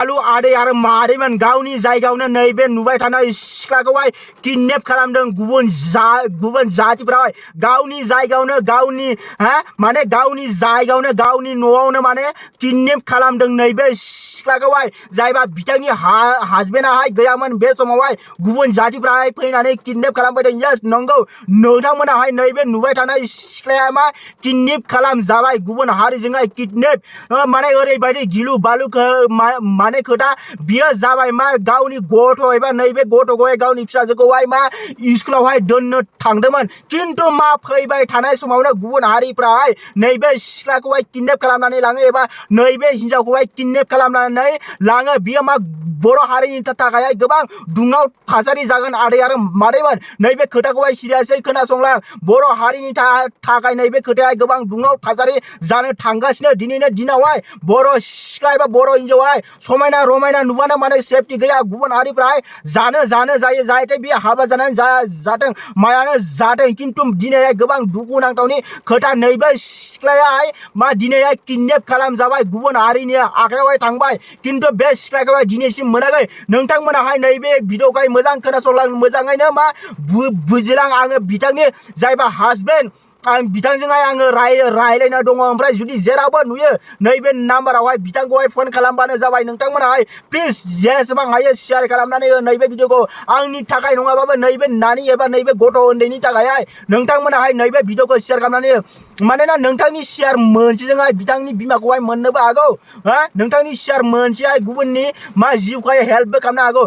आलु आदै आरो मादैमोन गावनि जायगायावनो नैबे नुबाय थानाय सिख्लाखौहाय किडनेप खालामदों गुबुन जातिफ्राहाय गावनि जायगायावनो माने गावनि जायगायावनो गावनि न'आवनो माने किडनेप खालामदों नैबे सिख्लाखौहाय जायबा बिथांनि हासबेन्डआहाय गैयामोन बे समावहाय गुबुन जातिफ्राहाय फैनानै किडनेप खालामफैदों। यस नंगौ नोंथांमोनाहाय नैबे नुबाय थानाय सिख्लाया मा किडनेप खालामजाबाय गुबुन हारिजोंहाय किडनेप माने ओरैबायदि गिलु बालु माने खोथा बियो जाबाय मा गावनि गथ' एबा नैबे गथ'खौहाय गावनि फिसाजोखौहाय मा स्कुलावहाय दोननो थांदोंमोन खिन्थु मा फैबाय थानाय समावनो गुबुन हारिफ्राहाय नैबे सिख्लाखौहाय किडनेप खालामनानै लाङो एबा नैबे हिनजावखौहाय किडनेप खालामनानै लाङो। बियो मा बर' हारिनि थाखाय गोबां दुङाव थासारि जागोन आदै आरो मादैमोन नैबे खोथाखौहाय सिरियासै खोनासंलां। बर' हारिनि थाखाय नैबे खोथाया गोबां दुङाव थासारि जानो थांगासिनो। दिनैनि दिनावहाय बर' सिख्ला एबा बर' हिनजावहाय समायना रमायना नुबानो माने सेफटि गैया। गुबुन हारिफ्राहाय जानो जायो जाहाथे बियो हाबा जानानै जाथों मायानो जाथों खिन्थु दिनैहाय गोबां दुखुनांथावनि खोथा नैबे सिख्लायाहाय मा दिनैहाय किडनेप खालामजाबाय गुबुन हारिनि आखायावहाय थांबाय खिन्थु बे सिख्लाखौहाय दिनैसिम मोनाखै। नोंथांमोनाहाय नैबे भिडिअखौहाय मोजां खोनासंलां मोजाङैनो मा बुजिलां। आङो बिथांनि जायबा हासबेन्ड आं बिथांजोंहाय आङो रायलायना दङ। ओमफ्राय जुदि जेरावबो नुयो नैबे नाम्बारावहाय बिथांखौहाय फन खालामबानो जाबाय। नोंथांमोनाहाय प्लिज जेसेबां हायो शेयार खालामनानै हो नैबे भिडिअखौ आंनि थाखाय नङाबाबो नैबे नानि एबा नैबे गथ' उन्दैनि थाखायहाय नोंथांमोनाहाय नैबे भिडिअखौ शेयार खालामनानै हो। मानोना नोंथांनि शेयार मोनसेजोंहाय बिथांनि बिमाखौहाय मोननोबो हागौ। नोंथांनि शेयार मोनसेहाय गुबुननि मा जिउखौहाय हेल्पबो खालामनो हागौ।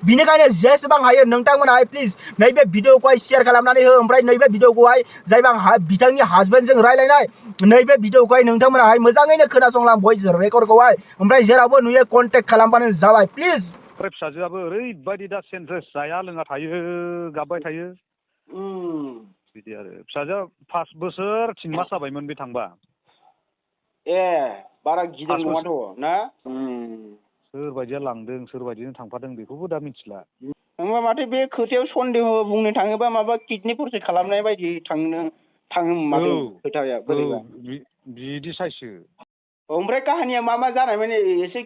बिनिखायनो जेसेबां हायो नोंथांमोनाहाय प्लिज नैबे भिडिअखौहाय शेयार खालामनानै हो। ओमफ्राय नैबे भिडिअखौहाय जायबा बिथांनि हासबेन्डजों रायलायनाय नैबे भिडिअखौहाय नोंथांमोनाहाय मोजाङैनो खोनासंलां भइस रेकर्डखौहाय। ओमफ्राय जेरावबो नुयो कन्टेक्ट खालामबानो जाबाय प्लिज। ओमफ्राय फिसाजोआबो ओरैबायदि दा सेन्ट्रेस जाया लोङा थायो गाबबाय थायो बिदि आरो। फिसाजोआ 5 बोसोर 3 मास जाबायमोन बे थांबा। ए बारा गिदिर नङाथ' ना? सोरबायदिया लांदों सोरबायदिजों थांफादों बेखौबो दा मिथिला। होमबा माथो बे खोथायाव सन्देह बुंनो थाङोबा माबा किडनिफोरसो खालामनाय बायदि थाङो माथो खोथाया बोरैबा बिदि साइससो। ओमफ्राय काहानिया मा जानायमोन एसे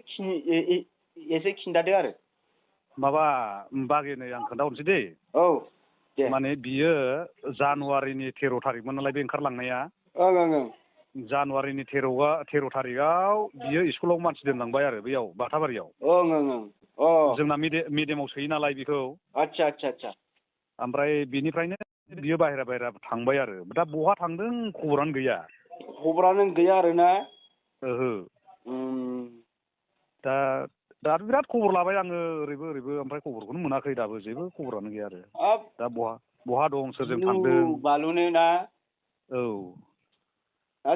खिन्थादो आरो। माबा बागैनो आं खोन्थाहरनोसै दै। औ दे। माने बियो जानुवारिनि 13 थारिखमोन नालाय बे ओंखारलांनाया। ओं जानुवारिनि 13 थारिखआव बियो स्कुलाव मानसि दोनलांबाय आरो बैयाव बाथाबारियाव। ओं जोंना मिडियामाव सोयो नालाय बेखौ। आदसा। ओमफ्राय बिनिफ्रायनो बियो बाहेरा थांबाय आरो दा बहा थांदों खबरानो गैया। खबरानो गैया आरोना? ओहो। दाथ' बिराद खबर लाबाय आङो ओरैबो ओमफ्राय खबरखौनो मोनाखै दाबो जेबो खबरानो गैया आरो। दा बहा दं सोरजों थांदों बालुनो ना? औ। ना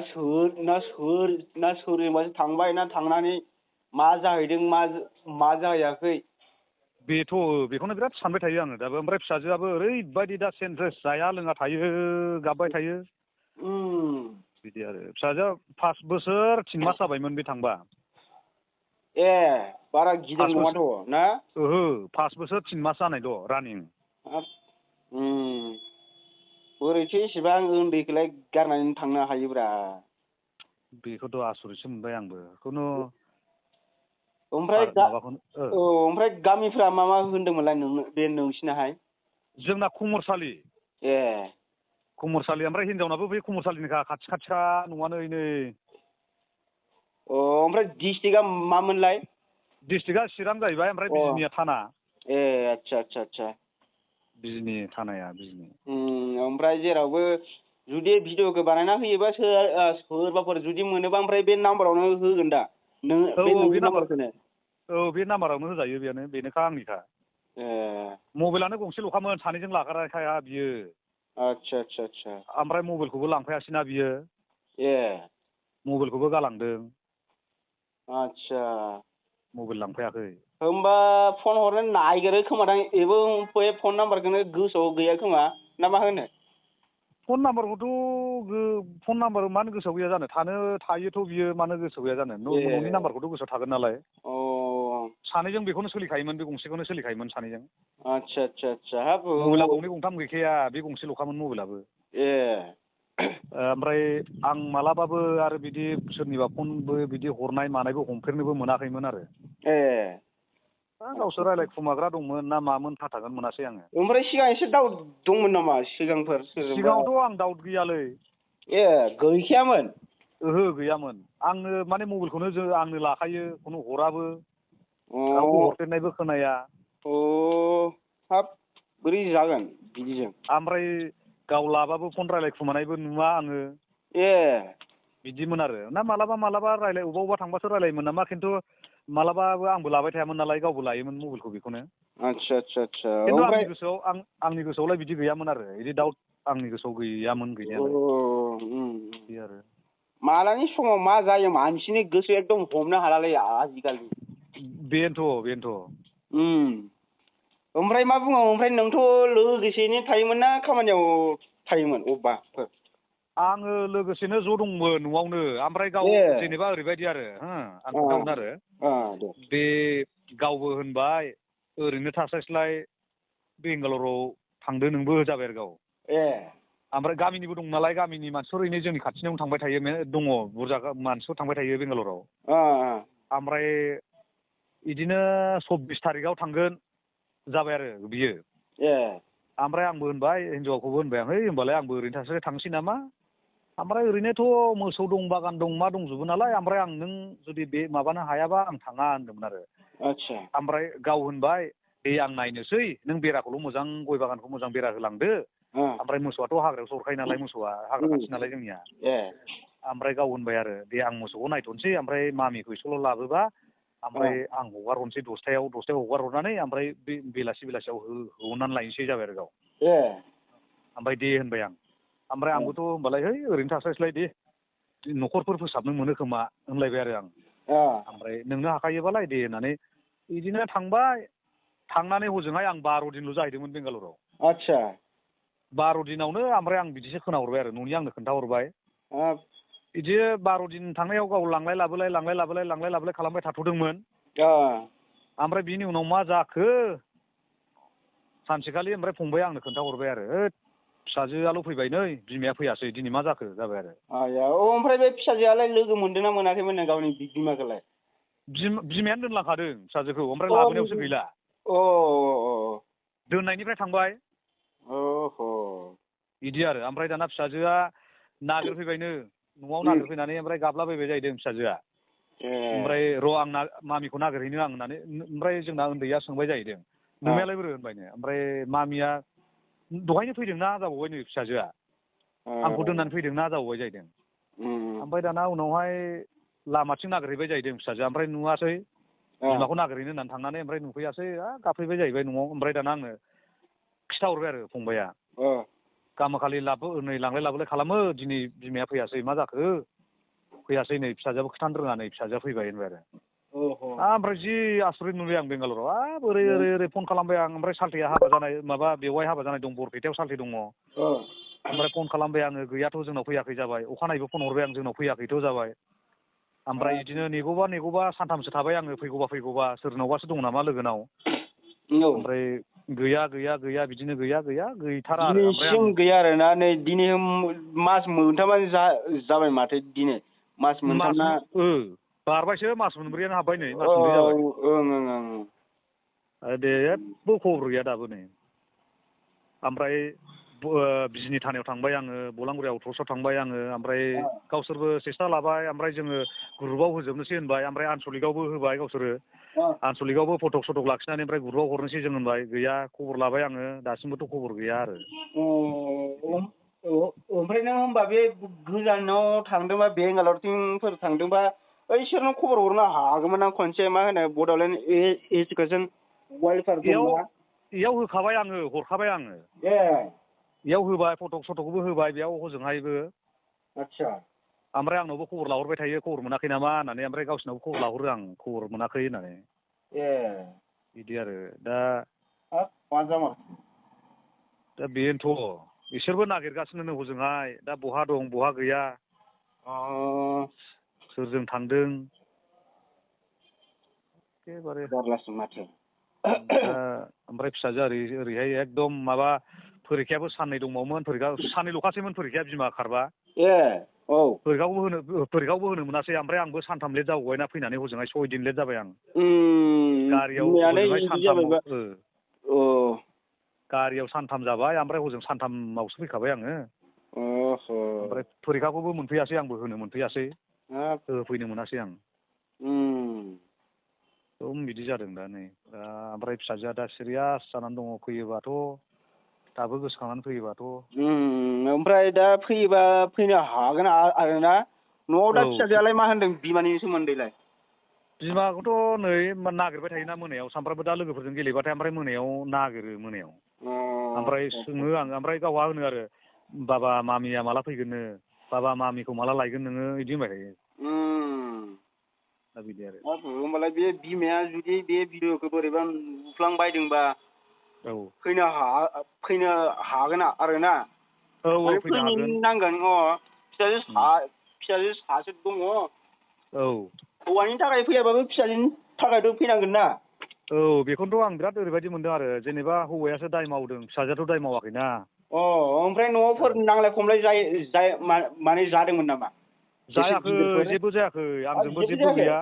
सोरजोंबासो थांबाय ना थांनानै मा जाहैदों मा जाहैयाखै। बेखौनो बिराद सानबाय थायो आङो दाबो। ओमफ्राय फिसाजोआबो ओरैबायदि दा सेन्ट्रेस जाया लोङा थायो गाबबाय थायो बिदि आरो। फिसाजोआ 5 बोसोर 3 मास जाबायमोन बे थांबा। ए बारा गिदिर नङाथ' ना? ओहो 5 बोसोर 3 मास जानायल' रानिं। बोरैथो एसेबां उन्दैखौलाय गारनानै थांनो हायोब्रा। बेखौथ' आसरितसो मोनबाय आंबो खुनु। ओमफ्राय गामिफ्रा मा होनदोंमोनलाय बे नोंसिनाहाय? जोंना खमरसालि। ए खमरसालि। ओमफ्राय हिनजावनाबो बै खमरसालिनिखा खाथिखा न'आनो नै। ओमफ्राय डिस्ट्रिक्टआ मामोनलाय? डिस्ट्रिक्टआ चिरां जाहैबाय। ओमफ्राय बिजिनिया थाना। ए आदसा। बिजिनि थानाया बिजिनि। ओमफ्राय जेरावबो जुदि भिडिअखौ बानायना होयोबा सोरबाफोर जुदि मोनोबा ओमफ्राय बे नाम्बारावनो होगोन दा? बे नाम्बारावनो होजायो बेनोखा आंनिखा। ए मबाइलानो गंसेल'खामोन सानैजों लाग्राखाया बियो। आदसा। ओमफ्राय मबाइलखौबो लांफायासैना बियो। ए मबाइलखौबो गालांदों। आदसा। मबाइल लांफायाखै। होमबा फन हरनो नागिरो खोमादां बेबो बे फन नाम्बारखौनो गोसोआव गैया खोमा ना मा होनो? फन नाम्बार मानो गोसोआव गैया जानो थायोथ' बियो मानो गोसोआव गैया जानो न'नि नाम्बारखौथ' गोसोआव थागोन नालाय। सानैजों बेखौनो सोलिखायोमोन बे गंसेखौनो सोलिखायोमोन सानैजों। आदसा मबाइला गंनै गंथाम गैखाया बे गंसेल'खामोन मबाइलाबो। ए ओमफ्राय आं मालाबाबो आरो बिदि सोरनिबा फनबो बिदि हरनाय मानायबो हमफेरनोबो मोनाखैमोन आरो गावसोर रायलायखुमाग्रा दंमोन ना मामोन फाथाखौनो मोनासै आङो। ओमफ्राय सिगां एसे दाउट दंमोन नामा सिगांफोर सोरजोंबा? सिगाङावथ' आं दाउट गैयालै। गैखायामोन? ओहो गैयामोन। आंनो माने मबाइलखौनो आंनो लाखायो, खुनु हराबो, रावबो हरदेरनायबो खोनाया। हाब बोरै जागोन बिदिजों? ओमफ्राय गाव लाबाबो फन रायलायखुमानायबो नुवा आङो। बिदिमोन आरो ना मालाबा मालाबा अबा थांबासो रायलायोमोन नामा, खिन्थु मालाबाबो आंबो लाबाय थायामोन नालाय, गावबो लायोमोन मबाइलखौ बेखौनो। आच्छा आच्छा आच्छा। खिन्थु आंनि गोसोआवलाय बिदि गैयामोन आरो, बिदि दाउट आंनि गोसोआव गैयामोन गैनायालाय। बिदि आरो मालानि समाव मा जायो मानसिनि गोसो एकदम हमनो हालालै आजिखालि। बेनोथ'। ओमफ्राय मा बुङो, ओमफ्राय नोंथ' लोगोसेनो थायोमोन ना खामानियाव थायोमोन अबेबाफोर? आङो लोगोसेनो ज' दंमोन न'आवनो। ओमफ्राय गाव जेनेबा ओरैबायदि आरो आं खोन्थाहरनो आरो बे गावबो होनबाय ओरैनो थास्लायस्लाय बेंगालराव थांदो नोंबो जाबाय आरो गाव। ओमफ्राय गामिनिबो दं नालाय, गामिनि मानसिफोर ओरैनो जोंनि खाथियावनो थांबाय थायो, दङ बुरजा मानसिफोर थांबाय थायो बेंगालराव। ओमफ्राय बिदिनो 24 थारिखआव थांगोन जाबाय आरो बियो। ओमफ्राय आंबो होनबाय, हिनजावखौबो होनबाय आं, होनबालाय आंबो ओरैनो थास्लाय थांसै नामा। ओमफ्राय ओरैनोथ' मोसौ दं, बागान दं, मा दंजोबो नालाय। ओमफ्राय नों जुदि बे माबानो हायाबा आं थाङा होनदोंमोन आरो। ओमफ्राय गाव होनबाय दे आं नायनोसै, नों बेराखौल' मोजां, गय बागानखौ मोजां बेरा होलांदो। ओमफ्राय मोसौआथ' हाग्रायावसो हरखायो नालाय, मोसौआ हाग्रा खाथि नालाय जोंनिया। ओमफ्राय गाव होनबाय आरो दे आं मोसौखौ नायथ'नोसै, ओमफ्राय मामिखौ इस्कुलाव लाबोबा ओमफ्राय आं हगार हरनोसै 10थायाव हगार हरनानै, ओमफ्राय बे बेलासियाव होहरनानै लायनोसै जाबाय आरो गाव। ओमफ्राय दे होनबाय आं। ओमफ्राय आंबोथ' होनबालाय है ओरैनो थास्लायस्लाय दे न'खरफोर फोसाबनो मोनो खोमा होनलायबाय आरो आं। ओमफ्राय नोंनो हाखायोबालाय दे होननानै बिदिनो थांबाय। थांनानै हजोंहाय आं 12 दिनल' जाहैदोंमोन बेंगालराव। 12 दिनावनो ओमफ्राय आं बिदिसो खोनाहरबाय आरो, न'नि आंनो खोन्थाहरबाय। बिदि 12 दिन थांनायाव गाव लांलाय लाबोलाय खालामबाय थाथ'दोंमोन। ओमफ्राय बिनि उनाव मा जाखो सानसेखालि ओमफ्राय फंबाया आंनो खोन्थाहरबाय आरो, फिसाजोआल' फैबाय नै, बिमाया फैयासै, दिनै मा जाखो जाबाय आरो। ओमफ्राय बे फिसाजोआलाय लोगो मोनदोंना मोनाखैमोन नों गावनि बिमाखौलाय? बिमायानो दोनलांखादों फिसाजोखौ, ओमफ्राय लाबोनायावसो गैला। दोननायनिफ्राय थांबाय। बिदि आरो ओमफ्राय दाना फिसाजोआ नागिरफैबायनो, न'आव नागिरफैनानै ओमफ्राय गाबलाबायबाय जाहैदों फिसाजोआ। ओमफ्राय र' आं मामिखौ नागिरहैनो आं होननानै, ओमफ्राय जोंना उन्दैया सोंबाय जाहैदों नोंमायालाय बोरो होनबायनो। ओमफ्राय मामिया दहायनो फैदोंना जाबावबायनो फिसाजोआ, आंखौ दोननानै फैदोंना जाबावबाय जाहैदों। ओमफ्राय दाना उनावहाय लामाथिं नागिरहैबाय जाहैदों फिसाजोआ, ओमफ्राय नुवासै। बिमाखौ नागिरहैनो होननानै थांनानै ओमफ्राय नुफैयासै, गाबफैबाय जाहैबाय न'आव। ओमफ्राय दाना आंनो खिथाहरबाय आरो फंबाया, गामाखालि नै लांलाय लाबोलाय खालामो, दिनै बिमाया फैयासै, मा जाखो फैयासै, नै फिसाजोआबो खिथानो रोङा, नै फिसाजोआ फैबाय होनबाय आरो। ओमफ्राय जि आसरित नुबाय आं बेंगालराव। ओरै फन खालामबाय आं, ओमफ्राय सालथेया हाबा जानाय, माबा बेवाइ हाबा जानाय दं, बरपेटायाव सालथे दङ। ओमफ्राय फन खालामबाय आङो, गैयाथ' जोंनाव फैयाखै जाबाय। अखानायैबो फन हरबाय आं, जोंनाव फैयाखैथ' जाबाय। ओमफ्राय बिदिनो नेगौबा सानथामसो थाबाय आङो, फैगौबा सोरनावबासो दङ नामा लोगोनाव। ओमफ्राय गैया बिदिनो गैथारा आरो। दिनैसिम गैया आरोना? नै दिनै मास मोनथामानो जाबाय माथो, दिनै मास मोनथामना? बारबायसो, मास मोनब्रैयानो हाबबाय, नै मास मोनब्रै जाबाय। जेबो खबर गैया दाबो नै। ओमफ्राय बिजिनि थानायाव थांबाय आङो, बलांगुरि आउटपस्टआव थांबाय आङो। ओमफ्राय गावसोरबो सेस्था लाबाय, ओमफ्राय जोङो ग्रुपआव होजोबनोसै होनबाय। ओमफ्राय आनसलिकआवबो होबाय गावसोरो, आनसलिकआवबो फटक लाखिनानै ओमफ्राय ग्रुपआव हरनोसै जों होनबाय। गैया, खबर लाबाय आङो, दासिमबोथ' खबर गैया आरो। ओमफ्राय नों होनबा बे गोजानाव थांदोंबा, बेंगालरथिंफोर थांदोंबा इसोरनो खबर हरनो हागौमोन आं खनसे, मा होनो बड'लेण्ड इडुकेसन वेलफेयार दंना? इयाव होखाबाय आङो, हरखाबाय आङो। इयाव होबाय, फटकबो होबाय बेयाव हजोंहायबो। ओमफ्राय आंनावबो खबर लाहरबाय थायो, खबर मोनाखै नामा होननानै। ओमफ्राय गावसिनावबो खबर लाहरो आं, खबर मोनाखै होननानै। बिदि आरो दा बेनोथ', बिसोरबो नागिरगासिनो हजोंहाय, दा बहा दं बहा गैया, सोरजों थांदों, एखेबारे जारलासो माथो। ओमफ्राय फिसाजोआ ओरैहाय एकदम माबा फरिखायाबो साननै दंबावोमोन साननैल'खासैमोन फरिखाया बिमा खारबा औ फरिखाखौबो होनो मोनासै ओमफ्राय आंबो सानथाम लेट जाबावबायना फैनानै हजोंहाय 6 दिन लेट जाबाय आं गारियाव हजोंहाय गारियाव सानथाम जाबाय ओमफ्राय हजों सानथामावसो फैखाबाय आङो ओमफ्राय फरिखाखौबो मोनफैयासै आंबो होनो मोनफैयासै होफैनो मोनासै आं बिदि जादों दा नै ओमफ्राय फिसाजोआ दा सिरियास जानानै दङ फैयोबाथ' दाबो गोसोखांनानै फैयोबाथ' ओमफ्राय दा फैयोबा फैनो हागोन आरोना न'आव दा फिसाजोआलाय मा होनदों बिमानि सोमोन्दैलाय बिमाखौथ' नै नागिरबाय थायोना मोनायाव सानफ्रामबो दा लोगोफोरजों गेलेबाथाय ओमफ्राय मोनायाव नागिरो मोनायाव ओमफ्राय सोङो आं ओमफ्राय गावहा होनो आरो बाबा मामिया माला फैगोननो बाबा मामिखौ माला लायगोन नोङो बिदि होनबाय थायो दा बिदि आरो होमबालाय बे बिमाया जुदि बे भिडिअखौ बोरैबा नुफ्लांबायदोंबा फैनो हागोन आरोना फैनो हागोन नांगोन फिसाजो सासे दङ हौवानि थाखाय फैयाबाबो फिसाजोनि थाखायथ' फैनांगोन ना बेखौनोथ' आं बिराद ओरैबायदि मोनदों आरो जेनेबा हौवायासो दाय मावदों फिसाजोआथ' दाय मावाखैना ओमफ्राय न'आवफोर नांलाय खमलाय माने जादोंमोन नामा जायाखै जेबो जायाखै आंजोंबो जेबो गैया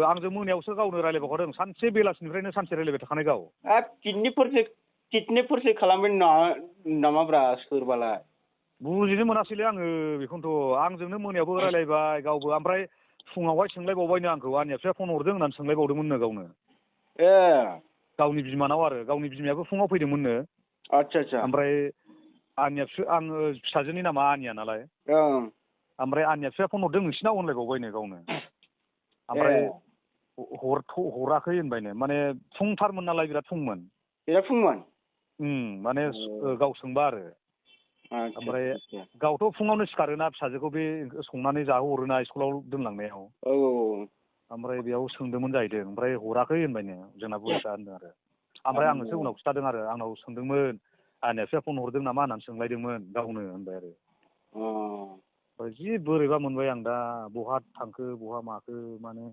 आंजों मोनायावसो गावनो रायलायबावखादों सानसे बेलासिनिफ्रायनो सानसे रायलायबाय थाखानाय गाव किडनेपफोरसो खालामबाय नामाब्रा सोरबालाय बुजिनो मोनासैलै आङो बेखौनोथ' आंजोंनो मोनायावबो रायलायबाय गावबो ओमफ्राय फुङावहाय सोंलायबावबायनो आंखौ आंनि फिसाया फन हरदों होननानै सोंलायबावदोंमोननो गावनो गावनि बिमानाव आरो गावनि बिमायाबो फुङाव फैदोंमोननो ओमफ्राय आङो फिसाजोनि नामा आनिया नालाय ओमफ्राय आंनिया फिसाया फन हरदों नोंसिनाव होनलायबावबायनो गावनो ओमफ्राय हराखै होनबायनो माने फुंथारमोन नालाय बिराद फुंमोन माने गाव सोंबा आरो ओमफ्राय गावथ' फुङावनो सिखारोना फिसाजोखौ बे संनानै जाहोहरोना स्कुलाव दोनलांनायाव ओमफ्राय बेयाव सोंदोंमोन जाहैदों ओमफ्राय हराखै होनबायनो जोंना बुरैफ्रा होनदों आरो ओमफ्राय आंनोसो उनाव खिथादों आरो आंनाव सोंदोंमोन आंनिया फिसाया फन हरदों नामा होननानै सोंलायदोंमोन गावनो होनबाय आरो ओमफ्राय जि बोरैबा मोनबाय आं दा बहा थांखो बहा माखो माने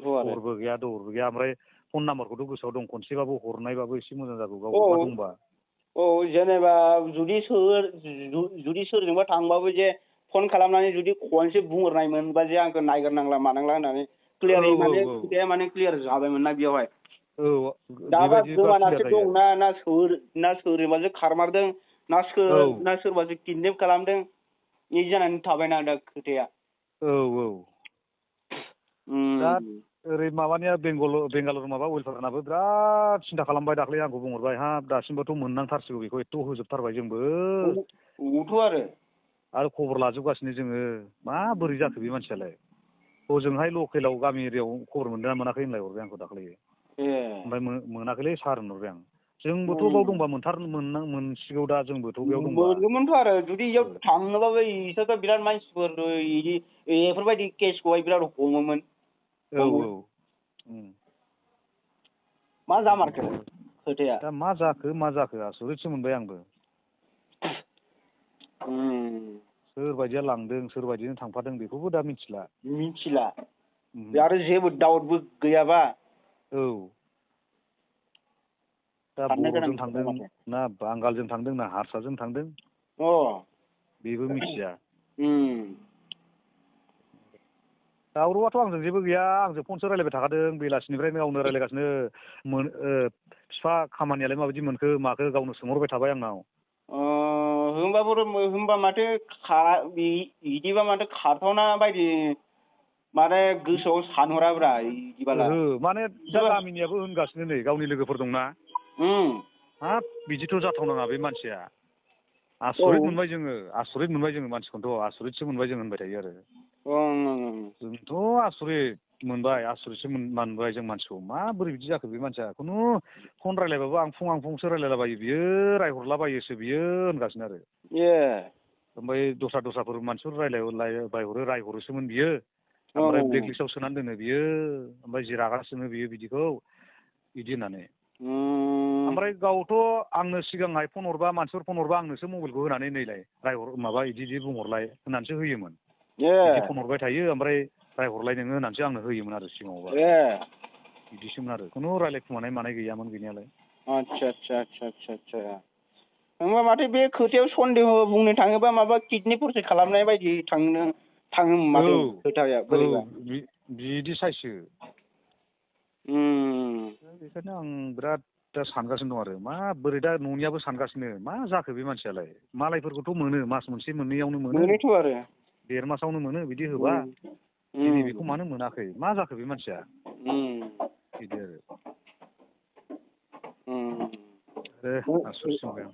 खबरबो गैया दबरबो गैया ओमफ्राय फन नाम्बारखौथ' गोसोआव दं खनसेबाबो हरनायबाबो एसे मोजां जागौ गाव बहा दंबा जेनेबा जुदि सोरजोंबा थांबाबो जे फन खालामनानै जुदि खनसे बुंहरनाय मोनबा जे आंखौ नायग्रोनांला मानांला होननानै क्लियारै माने खोथाया माने क्लियार जाबायमोन ना बेयावहाय दाबा गोमानासो दं ना सोरबासो खारमारदों ना सोरबासो किडनेप खालामदों बिदि जानानै थाबायना दा खोथाया दा ओरै माबानिया बेंगालर माबा वेलफेयारनाबो बिराद सिन्था खालामबाय दाख्लै आंखौ बुंहरबाय हाब दासिमबोथ' मोननांथारसिगौ बेखौ एथ' होजोबथारबाय जोंबो आरो खबर लाजोबगासिनो जोङो माबोरै जाखो बे मानसियालाय हजोंहाय लकेलाव गामि एरियायाव खबर मोनदोंना मोनाखै होनलाय हरबाय आंखौ दाख्लै ओमफ्राय मोनाखैलै सार होनहरबाय आं जोंबोथ' बाव दंबा मोनसिगौ दा जोंबोथ' बेयाव दंबा मोनगौमोनथ' आरो जुदि इयाव थाङोबाबो इसोरथ' बिराद मानसिफोर इदि बेफोरबायदि केसखौहाय बिराद हमोमोन मा जामारखो खोथाया दा मा जाखो आसरितसो मोनबाय आंबो सोरबायदिया लांदों सोरबायदिजों थांफादों बेखौबो दा मिथिला आरो जेबो डाउटबो गैयाबा दा बर'जों थांदों ना बांगालजों थांदों ना हारसाजों थांदों बेबो मिथिया दावरावआथ' आंजों जेबो गैया आंजों फनसो रायलायबाय थाखादों बेलासिनिफ्रायनो गावनो रायलायगासिनो बिफा खामानियालाय माबायदि मोनखो माखो गावनो सोंहरबाय थाबाय आंनाव होमबा माथो बिदिबा माथो खारथावना बायदि माने गोसोआव सानहराब्रा बिदिबाला माने दा गामिनियाबो होनगासिनो नै गावनि लोगोफोर दंना हाब बिदिथ' जाथावनाङा बे मानसिया आसरित मोनबाय जोङो मानसिखौनोथ' आसरितसो मोनबाय जों होनबाय थायो आरो जोंथ' आसरितसो मोनबाय जों मानसिखौ माबोरै बिदि जाखो बे मानसिया खुनु फन रायलायबाबो आं फुंसो रायलायलाबायो बियो रायहरलाबायोसो बियो होनगासिनो आरो ओमफ्राय दस्राफोर मानसिफोर रायहरोसोमोन बियो ओमफ्राय ब्लेक लिस्टआव सोनानै दोनो बियो ओमफ्राय जि रागा जोङो बियो बिदिखौ बिदि होननानै ओमफ्राय गावथ' आंनो सिगांहाय फन हरबा मानसिफोर फन हरबा आंनोसो मबाइलखौ होनानै नैलाय माबा बिदि बुंहरलाय होननानैसो होयोमोन बिदि फन हरबाय थायो ओमफ्राय रायहरलाय नोङो होननानैसो आंनो होयोमोन आरो सिगाङावबा बिदिसोमोन आरो खुनु रायलायखुमानाय मानाय गैयामोन गैनायालाय आच्छा होमबा माथो बे खोथायाव सन्देह बुंनो थाङोबा माबा किडनि प्रसेस खालामनाय बायदि थाङो माथो खोथाया बोरैबा बिदि साइससो बेखायनो आं बिराद दा सानगासिनो दं आरो माबोरै दा न'नियाबो सानगासिनो मा जाखो बे मानसियालाय मालायफोरखौथ' मोनो मास मोनसे मोननैयावनो मोनोथ' आरो 1.5 मासावनो मोनो बिदि होबा दिनै बेखौ मानो मोनाखै मा जाखो बे मानसिया बिदि आरो आसुरित मोनबाय आं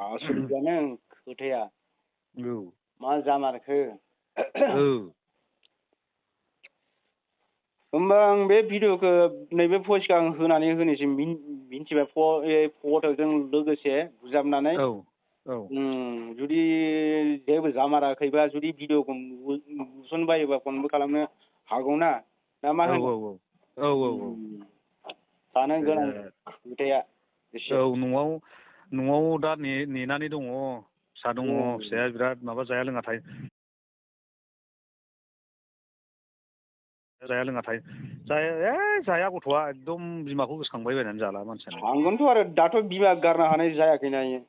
आसुरितआनो खोथाया औ मा जामारखो होमबा आं बे भिडिअखौ नैबे भइसखौ आं होनानै होनोसै मिन्थिबाय फट'जों लोगोसे बुजाबनानै जुदि जेबो जामाराखैबा जुदि भिडिअखौ नुसनबायोबा फनबो खालामनो हागौना ना मा होनो सानो गोनां खोथाया औ न'आव दा नेनानै दङ फिसा दङ फिसाया बिराद माबा जाया लोङा थायो जाया गथ'आ एकदम बिमाखौ गोसोखांबाय बायनानै जाला मानसियानो थांगोनथ' आरो दाथ' बिमा गारनो हानाय जायाखैना इयो